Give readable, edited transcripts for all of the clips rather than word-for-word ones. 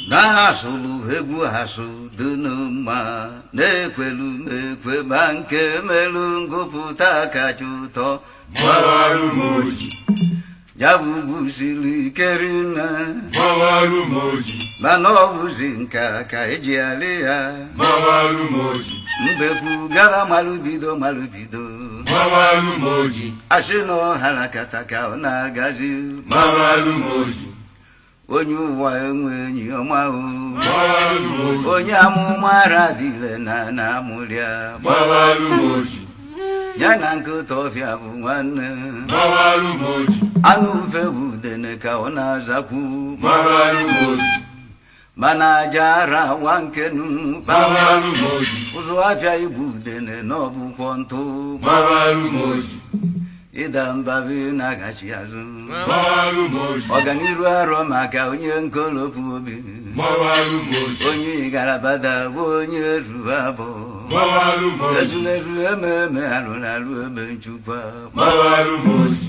Na-asụlụ egwu asụ dunu mma, na-ekwelu m ekwe, ma nke melu ngụpụta kacha ụtọ. Gbawarụ m oji. Ya bụ ugwu siri ike rinne. Gbawarụ m oji. Mana ọ bụzi nka ka eji alị ya. Gbawarụ m oji. Mbekwu gaba malụbido malụbido. Gbawarụ m oji. Asị na ọharakata ka ọ na-agazi. Gbawarụ m oji. Onye ụwa enwe enyi ọma o. Gbawarụ m oji. Onye amụma ara dịle na na-amụlịa. Gbawarụ m oji. Ya na nkịta ọfịa bụ nwanne. Gbawarụ m oji. Anụ ufe bụ udene ka ọ na-azakwu. Gbawarụ m oji. Mana aja ara wa nkenu. Gbawarụ m oji. Ụzụ afịa igbu udene na ọbụkwọ ntụ. Gbawarụ m oji. Ịda mbabi na-agachi azụ. Gbawarụ m oji. Ọganiru arọ maka onye nkolopu obi. Gbawarụ m oji. Onye garabada bụ onye ruru abụọ. Gbawarụ m oji. Ezulezu ememe alụrụ alụ ebe nchukwa. Gbawarụ m oji.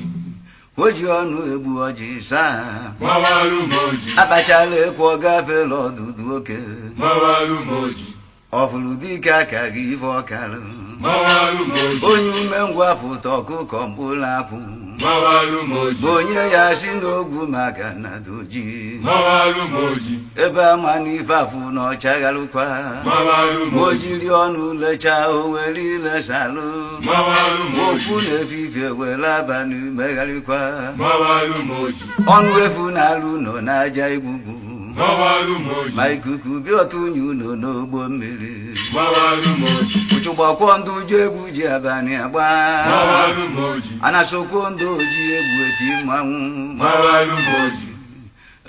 O ji ọnụ egbu ọjị saa. Gbawarụ m oji. Akpachala ekwe ọ gafela ọdụdụ oke. Gbawarụ m oji. Ọfụrụ dike aka gị ife ọkalụ. Gbawarụ m oji. Onye umengwụ apụta ọkụkọ mkpụrụ akwụ. Gbawarụ m oji. Bụ onye ya si n'ogwu maka na doji. Gbawarụ m oji. Ebe ama n'ife afụ na ọchagharụkwa. Gbawarụ m O oji. jiri ọnụ lechaa o were ilesalụ. Gbawarụ m oji. Okwu na-efifie were abalị megharịkwa. Gbawarụ m oji. Ọnụ efu na-alụ nọ n'aja igbugbu. Gbawarụ m oji. Ma ikuku bịa ọtụnye unu n'ogbo mmiri. Gbawarụ m oji. Ụchụgbakwọ ndụ ji egwu ji abalị agba. Gbawarụ m oji. Anasokwo ndụ oji egwu eti mmanwụ. Gbawarụ m oji.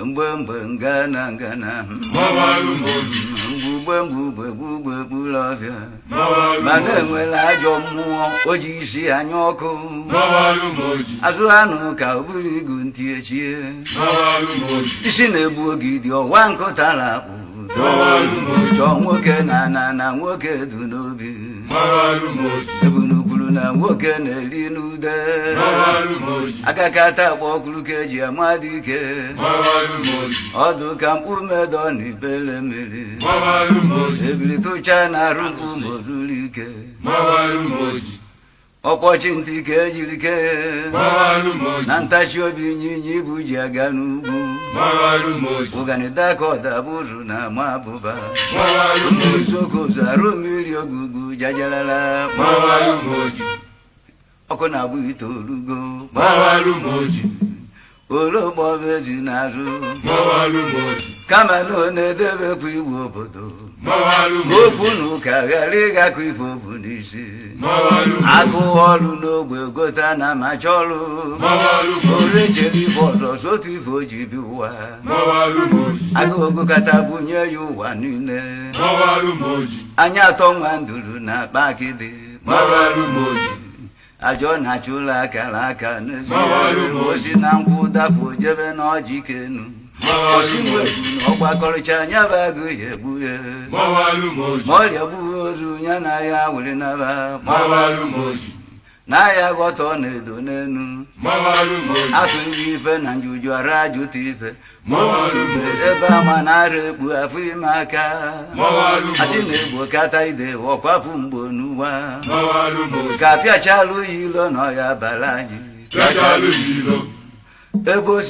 Mgbe mgbe ngana ngana. Gbawarụ m oji. Mgbugbe mgbugbe gbugbe gburu ọfịa. Gbawarụ m Mana oji. enwere ajọ mmụọ o ji isi anya ọkụ. Gbawarụ m oji. Azụ anụ ka o buru igu ntị echie. Gbawarụ m oji. Isi na-egbu ogidi ọwa nkụtara akpụ. Gbawarụ m oji. Chọọ nwoke na na na nwoke du n'obi. Gbawarụ m oji. Ebunukwuru na nwoke na-eri n'ude. Gbawarụ m oji. Akakata akpọ ọkụrụ ka eji ama dike. Gbawarụ m oji. Ọdụ ka mkpumedo na ibele mmiri. Gbawarụ m oji. Ebili tụcha na arụ mkpu oruru ike. Gbawarụ m oji. Ọkpọchi ntị ka ejiri kee. Gbawarụ m oji. Na ntachi obi ịnyịnya ibu ji aga n'ugwu. Gbawarụ m oji. Ụganida ka ọdabụrụ na ama abụba. Gbawarụ m oji. Nzokozu arụ mmiri ogugu jajalala. Gbawarụ m oji. Ọkụ na-agbụ itoolugo. Gbawarụ m oji. Olokpọbezi n'azụ. Gbawarụ m oji. Kama na ọ na-edebekwa iwu obodo. Gbawarụ m oji. Okwu na ụka ghara ịgakọ ife obu n'isi. Gbawarụ m oji. Agụ ọrụ n'ogbe gota na machọlụ. Gbawarụ m oji. Ore chere ife ọzọ sotu ife o ji bi ụwa. Gbawarụ m oji. Agụ ogokata bunye ya ụwa niile. Gbawarụ m oji. Anya atọ nwa nduru na akpa akịdị. Gbawarụ m oji. Ajọ na-achụ ụlọ akara aka n'ezi. Gbawarụ m oji. Osi na nkwụ dapụ jebe n'ọjị kenu. Gbawarụ Osi m oji. nwebu na ọgbakọrịcha anya bụ agụ ya egbu ya. Gbawarụ m oji. Ma ọrịa gbuo ozu ya na ya were naba. Gbawarụ m oji. Na ya ghọta ọ na-edo n'enu. Gbawarụ m oji. Atụ ndị ife na njuju ara ajụta ife. Gbawarụ m oji. Ebe ama na-ara ekpu afọ ime aka. Gbawarụ m Asị oji. na-egbo kata ide ọkwapụ mgbo n'ụwa. Gbawarụ m oji. Ka apịachalụ ya ilo na ọya bara anyị. Pịachalụ ya ilo. Ebe o